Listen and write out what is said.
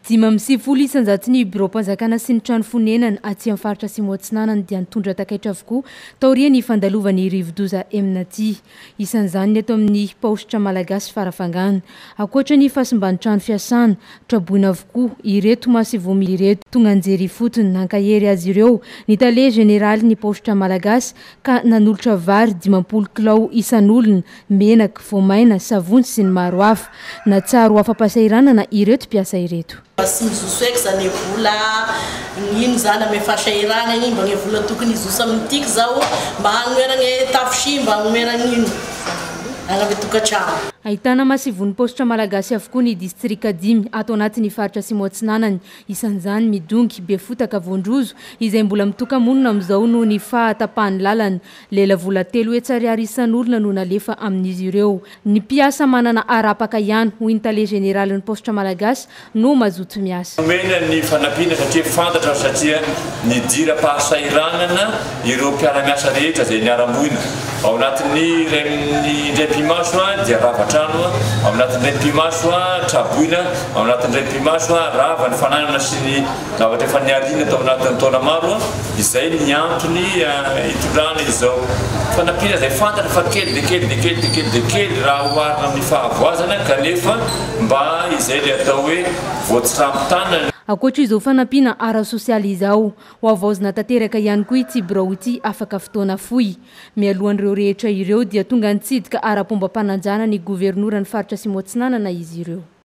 95% ny biraom-panjakana sy ny trano fonenana aty amin'ny faritra Atsimo Atsinanana dia nitondra takaitra avokoa taorian'ny fandalovan'ny rivodoza Emnati. Isan'izany ny eto amin'ny paositra malagasy Farafangana. Ankoatra ny fahasimban'ny trano fiasana, traboina avokoa ireto masoivoho ireto. Tonga nijery ifotony nankahery azy ireo ny tale jeneralin'ny paositra malagasy ka nanolotra vary 50 kilao isan'olona, menaka, voamaina, savony sy ny maro hafa. Nahatsiaro ho afa-pahasahiranana ireto mpiasa ireto. Tsy mizoso eky zany vola ino zany ame fahasahirana igny mba gne vola tokony hizoso amin'ny tiky zao mba hanomeragny tafo mba hanomeragny ino agny ame tokantrano. Ahitana masoivohon'ny paositra malagasy avokoa ny distrika 5 ato anatin'ny faritra Atsimo Atsinanana. Isan'izany Midongy, Befotaka, Voandrozo izay mbola mitoka-monina amin'izao noho ny fahatapahan'ny lalana. Lelavola 300 ariary isan'olona no nalefa amin'izy ireo. Ny mpiasa manana arapaka ihany, hoy ny tale jeneralin'ny paositra malagasy, no mazoto miasa. Nomena ny fanampiana satria fantatra satria nidiram-pahasahiranana ireo mpiara-miasa rehetra izay niara-moina. Ao anatin'ny indray pimaso dia rava trano, ao anatin'ny indray pimaso traboina, ao anatin'ny indray pimaso rava ny fananana sy ny zavatra efa niarina tao anatin'ny taona maro. Izay ny antony hitondrana izao fanampiana izay fantatra fa kely dia kely dia kely dia kely dia kely raha oharina amin'ny fahavoazana, kanefa mba izay ilay atao hoe voatsirambi-tanana. Ankoatra izao fanampiana ara-sosialy izao, ho havaozina tanteraka ihany koa ity birao ity afaka fotoana fohy. Mialohan'ireo rehetra ireo dia tonga nitsidika ara-pombam-panajana ny governoran'ny faritra Atsimo Atsinanana izy ireo.